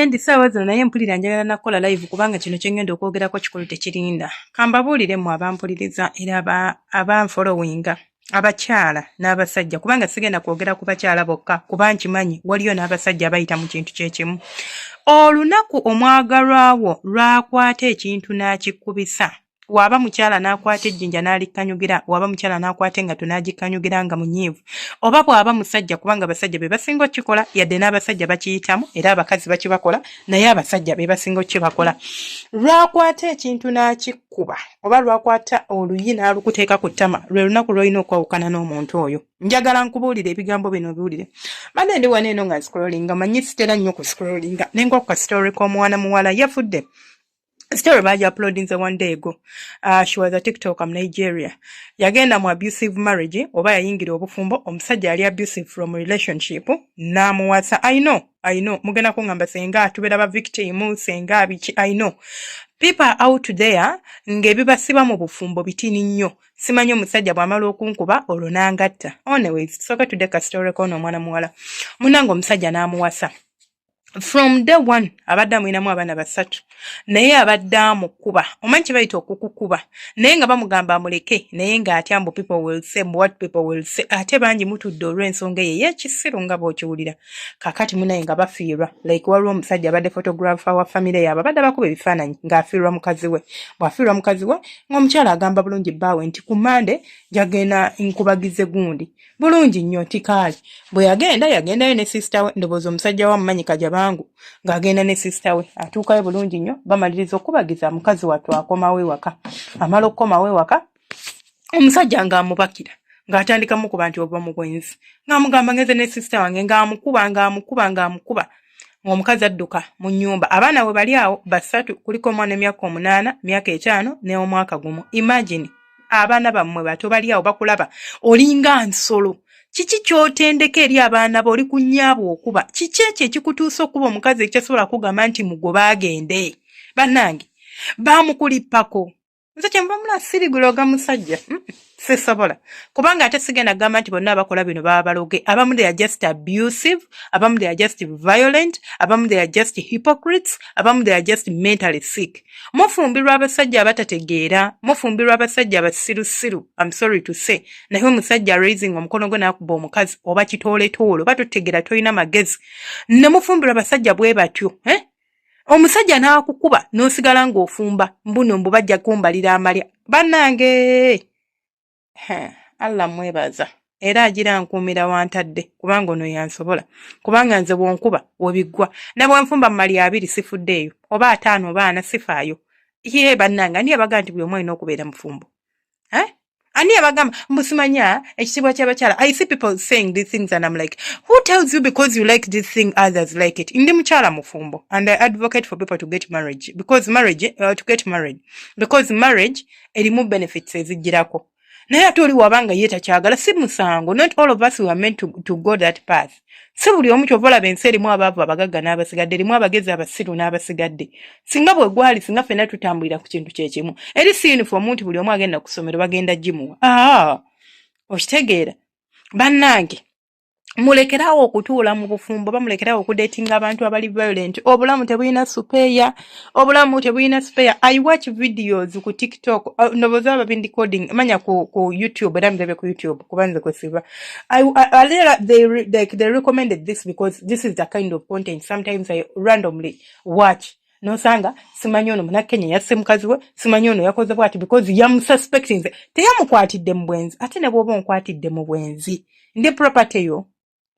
Gyendi ssaawa zino, naye mpulira njagala nakukola live kubanga kino kye ŋŋenda okwogerako kikulu, tekirinda. Kambabuulire mmwe abampuliriza era abanfollowinga, abakyala n'abasajja, kubanga sigenda kwogera ku bakyala bokka, kuba nkimanyi waliyo n'abasajja abayita mu kintu kye kimu. Olunaku omwagalwa wo lw'akwata ekintu n'akikubisa, waba mukyala n'akwata ejjinja n'alikkanyugira, waba mukyala n'akwata engatto n'agikkanyugira nga munyiivu, oba bw'aba musajja, kubanga abasajja be basinga okukikola, yadde n'abasajja bakiyitamu era abakazi bakibakola, naye abasajja be basinga okukibakola, lw'akwata ekintu n'akikkuba oba lw'akwata oluyi n'alukuteeka ku ttama, lwe lunaku lw'olina okwawukana n'omuntu oyo. Njagala nkubuulire ebigambo bino obiwulire. Badde ndi wano eno nga scrollinga, manyi sitera nnyo ku scrollinga, ne ngwa ku kasitory k'omwana muwala yafudde. Story baji uploadinze one day ago. She was a TikToker mu Nigeria. Yagenda mu abusive marriage, oba yayingira obufumbo, omusajja yali abusive from relationship n'amuwasa. I know, I know, mugenda kuŋŋamba, "Senga tubeera ba victim, senga biki." I know people are out there ng'ebibasiba mu bufumbo bitini nnyo. Simanyi omusajja bw'amala okunkuba olwo n'angatta. Anyways, tusooke tudde ka story k'ono omwana muwala. Munnange, omusajja n'amuwasa. From day one abadde amulinamu abaana basatu, naye abadde amukuba. Omanyi kye bayita okukukuba, naye nga bamugamba amuleke, naye ng'atya mbu people will say, mbu what people will say. Ate bangi mutudde olw'ensonga eyo ey'ekisiru nga bw'okiwulira. Kaakati munaye nga bafiirwa, like waliwo omusajja abadde photographer wa famire yaabwe, abadde abakuba ebifaananyi, ng'afiirwa mukazi we. Bw'afiirwa mukazi we, ng'omukyala agamba bulungi bbaawe nti ku Mande njagenda nkubagize gundi bulungi nnyo, nti kaali. Bwe yagenda, yagendayo ne sister we. Ndowooza omusajja wa mumanyi Kajabangu, ng'agenda ne sister we. Atuukayo bulungi nnyo, bamaliriza okubagiza mukazi wattu, akomawo ewaka. Amala okukomawo ewaka, omusajja ng'amubakira, ng'atandika mukuba nti ova mu bwenzi, ng'amugamba ngenze ne sister wange, ng'amukuba, ng'amukuba, ng'amukuba, ng'omukazi adduka mu nnyumba. Abaana we bali awo basatu, kuliko omwana emyaka 8, myaka 5 n'omwaka 1. Imagine, abaana bammwe bato bali awo bakulaba olinga nsolo. Kiki ky'otendeka eri abaana bo? Oli ku nnyaabwe okuba. Kiki ekyo ekikutuusa okuba omukazi ekitasobola kugamba nti mugobe agende? Bannange, baamukulippako. Nze kyenva mula siriguloga musajja, sisobola, kubanga ate sigenda kugamba nti bonna abakola bino baba baloge. Abamu they are just abusive, abamu they are just violent, abamu they are just hypocrites, abamu they are just mentally sick. Mufumbirwa abasajja abatategeera, mufumbirwa abasajja abasirusiru. I'm sorry to say, naye omusajja raising omukono gwe n'akuba omukazi, oba kitooletoolo, oba totegeera, tolina magezi. Ne mufumbirwa abasajja bwe batyo, eh? Omusajja n'akukuba n'osigala ng'ofumba, mbuno mbu bajja kumbalira amalya. Bannange, Allah mwebaza era agira nkuumira wantadde, kubanga ono yansobola, kubanga nze bw'onkuba webiggwa, ne bwenfumba mu malya 20 sifuddeeyo, oba 50 oba 40, sifaayo. Ye bannange, ani yabagamba nti buli omu alina okubeera mufumbo, eh? Ani yabagamba mbu simanya ekitiibwa ky'abakyala? I see people saying these things and I'm like, who tells you because you like this thing, others like it? Ndi mukyala mufumbo and I advocate for people to get marriage because marriage to get married because marriage erimu benefits ezijjirako. Naye ate oli wabanga ye takyagala, si musango. Not all of us were meant to go that path. Si buli omu. Kyova olaba ensi erimu abaavu, abagagga n'abasigadde, erimu abagezi, abasiru n'abasigadde. Singa bwe gwali, singa ffenna tutambulira ku kintu kyekimu. Eri si uniform nti buli omu agenda ku ssomero bagenda gimuwa. Aa, okitegeera? Bannange, mulekerawo okutuula mu bufumbo, bamulekerawo okudatinga abantu abali violent. Obulamu tebulina spare, obulamu tebulina spare. I watch videos ku TikTok, ndowooza aba bindicoding manya ku YouTube, era mbirabye ku YouTube kuba nze kwesiba. Like, they recommended this because this is the kind of content sometimes I randomly watch. Nosanga simanyi ono Munakenya yasse mukazi we, simanyi ono yakoze bwati because yamususpectinze, teyamukwatidde mu bwenzi. Ate ne bw'oba onkwatidde mu bwenzi, ndi property yo.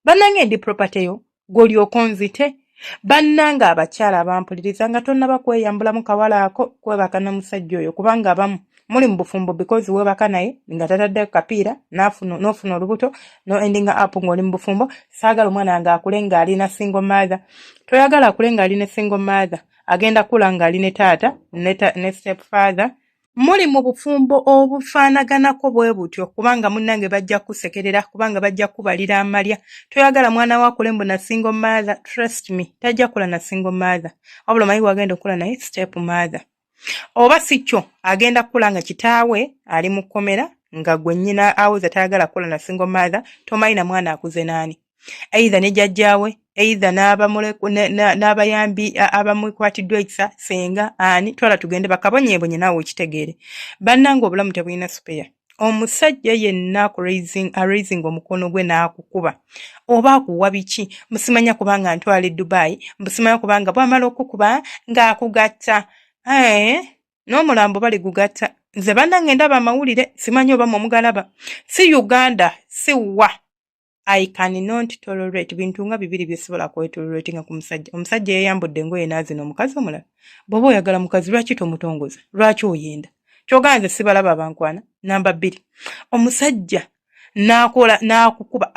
Bannange, ndi property yo gw'olyoka onzite? Bannange, abakyala abampuliriza, nga tonnaba kweyambulamu kawala ako kwebaka na musajja oyo, kubanga abamu muli mu bufumbo because weebaka naye nga tatadde kapiira, n'ofuna olubuto, no endinga up ng'oli mu bufumbo. Saagala omwana wange akule ng'alina single mother. Toyagala akule ng'alina single mother. Agenda kula ng'ali ne taata ne step father. Muli mu bufumbo obufaanaganako bwe butyo kubanga munnange bajja kusekerera, kubanga bajja kubalira amalya. Toyagala mwana wo akule mbu na single mother. Trust me, tajja kula na single mother, wabula omanyi wagenda okula naye step mother, oba si kyo agenda kukula nga kitaawe ali mu kkomera, nga gwe nnyina awoza tayagala kukula na single mother. Tomanyi na mwana akuze naani, either ne jjajjaawe, Either n'abayambi abamukwatiddwa ekisa, senga ani twala tugende bakabonyeebonye naawe okitegeere. Bannange, obulamu tebulina spare. Omusajja yenna araising omukono gwe n'akukuba oba akuwa biki, musimanya kubanga ntwala e Dubai, musimanya kubanga bwamala okukuba ng'akugatta eh, n'omulambo baligugatta. Nze bannange ndaba amawulire, simanyi oba mwe mugalaba, si Uganda si wa. I cannot tolerate bintu nga bibiri byesobola kwetoleratinga ku musajja. Omusajja yeyambudde engoye n'azina omukazi omulala. Bw'oba oyagala mukazi, lwaki tomutongoza? Lwaki oyenda? Kyogamba nze sibalaba abankwana? Namba 2, omusajja n'akola n'akukuba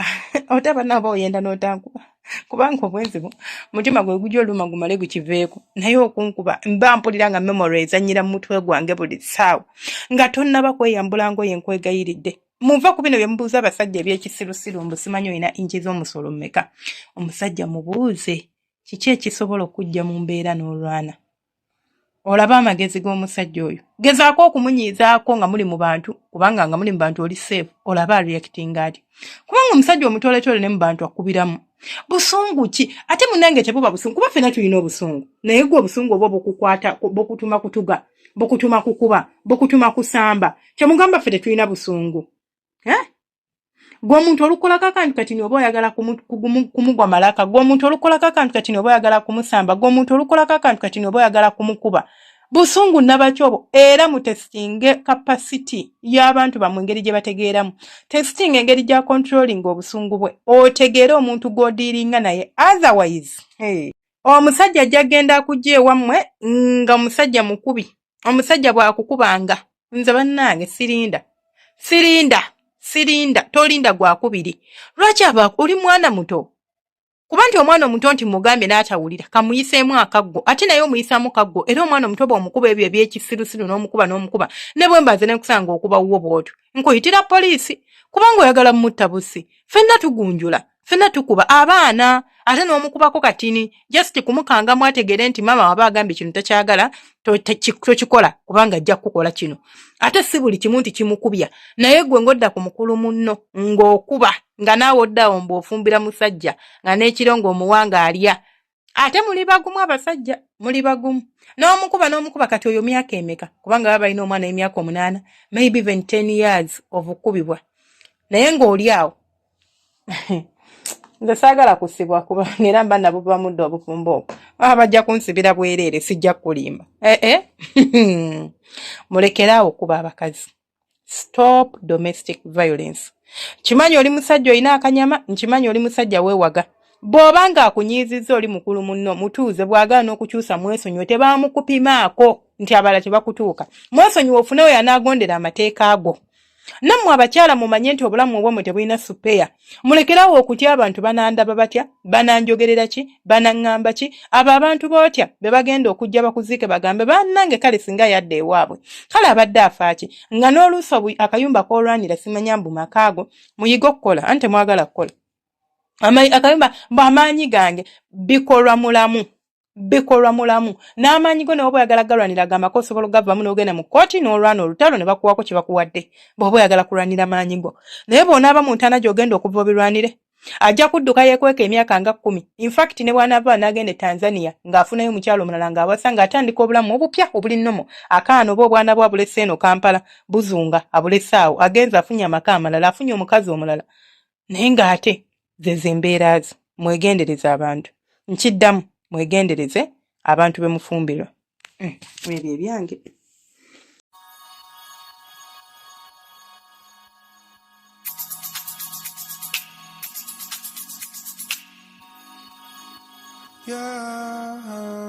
otaba naaba oyenda n'otankuba, kubanga obwenzi bwo mutima gwe gujja oluma gumale gukiveeko. Naye okunkuba mba mpulira nga memory ezannyira mu mutwe gwange buli ssaawa nga tonnaba kweyambula ngoye. Nkwegayiridde, muva ku bino bye mubuuza abasajja ebyekisirusiru mbu simanyi olina inchi z'omusolo mmeka. Omusajja mubuuze kiki ekisobola okujja mu mbeera n'olwana, olabe amagezi g'omusajja oyo. Gezaako okumunyiizaako nga muli mu bantu, kubanga nga muli mu bantu oli safe, olabe areactinga ati, kubanga omusajja omutoletole ne mu bantu akubiramu busungu ki? Ate munange tebuba busungu, kuba ffena tulina obusungu, naye gwe obusungu oba bukukwata, bukutuma kutuga, bukutuma kukuba, bukutuma kusamba. Kyemugamba ffe tetulina busungu, eh? Gwe omuntu olukolako akantu katini oba oyagala kumugwa malaka, gwe omuntu olukolako akantu katini oba oyagala kumusamba, gwe omuntu olukolako akantu katini oba oyagala kumukuba, busungu nabaki obwo? Era mutestinge capacity y'abantu bammwe, engeri gye bategeeramu. Testing engeri gya controlling obusungu bwe, otegeere omuntu gw'odiiringa naye. Otherwise, hey. Omusajja ajja genda akujja ewammwe nga omusajja mukubi. Omusajja bw'akukubanga, nze bannange sirinda, sirinda, sirinda. Tolinda gwakubiri. Lwaki aba oli mwana muto? Kuba nti omwana omuto nti mugambye n'atawulira, kamuyiseemu akaggo, ate naye omuyisaamu kaggo. Era omwana omuto bw'omukuba ebyo ebyekisirusiru n'omukuba n'omukuba, ne bwe mbaze ne nkusanga okuba wuwo bw'otyo, nkuyitira poliisi, kubanga oyagala mutta busi. Ffenna tugunjula, ffenna tukuba abaana, ate n'omukubako katini just kumukangamu ategeere nti maama waba agambye kino takyagala, tokikola kubanga ajja kukukola kino. Ate si buli kimu nti kimukubya. Naye gwe ng'odda ku mukulu munno ng'okuba, nga naawe oddawo mbu ofumbira musajja, nga n'ekiro ng'omuwanga alya. Ate muli bagumu, abasajja muli bagumu, n'omukuba n'omukuba. Kati oyo myaka emeka? Kubanga baba balina omwana emyaka 8, maybe even 10 years of okukubibwa, naye ng'oli awo. Nze saagala kusibwa, kubanga era mba nabo bamudde obufumbo obwo, baba bajja kunsibira bwereere. Sijja kulimba. Ee eh, eh. Mulekere awo okuba abakazi. Stop domestic violence. Kimanyi oli musajja olina akanyama, nkimanyi oli musajja weewaga. Bw'oba ng'akunyiizizza, oli mukulu munno, mutuuze. Bw'agaana okukyusa, mwesonyiwe. Tebamukupimaako nti abalala tebakutuuka. Mwesonyiwe, ofunewo yanaagondera amateeka ago. Nammwe abakyala mumanye nti obulamu obwomwe tebulina spare. Mulekerawo okutya abantu banandaba batya, bananjogerera ki, banaŋŋamba ki. Abo abantu bootya be bagenda okujja bakuziike, bagambe bannange kale singa yadda ewaabwe, kale abadde afaaki, nga n'oluusi akayumba k'olwanira simanya mbu makaago. Muyige okukola, anti temwagala kukola. Akayumba mbu amaanyi gange bikolwa mulamu, bikolwa mulamu n'amaanyi go. Newoba oyagala galwanira gambako, osobola ogavamu n'ogenda mu kkooti n'olwana olutalo ne bakuwako kye bakuwadde, bw'oba oyagala kulwanira maanyi go. Naye bw'onaaba mu ntaana gy'ogenda okuva obirwanire, ajja kudduka yeekweka emyaka nga 10. Infact ne bw'anaava n'agenda e Tanzania ng'afunayo omukyalo omulala, ng'awasa, ng'atandika obulamu obupya obuli nnomo, akaana oba obwana bwe abulese eno Kampala buzunga, abulese awo, agenze afunye amaka amalala, afunye omukazi omulala, naye ng'ate ze zembeera ze. Mwegendereze abantu. Nkiddamu, mwegendereze abantu be mufumbirwa. Ebyo ebyange. Yeah.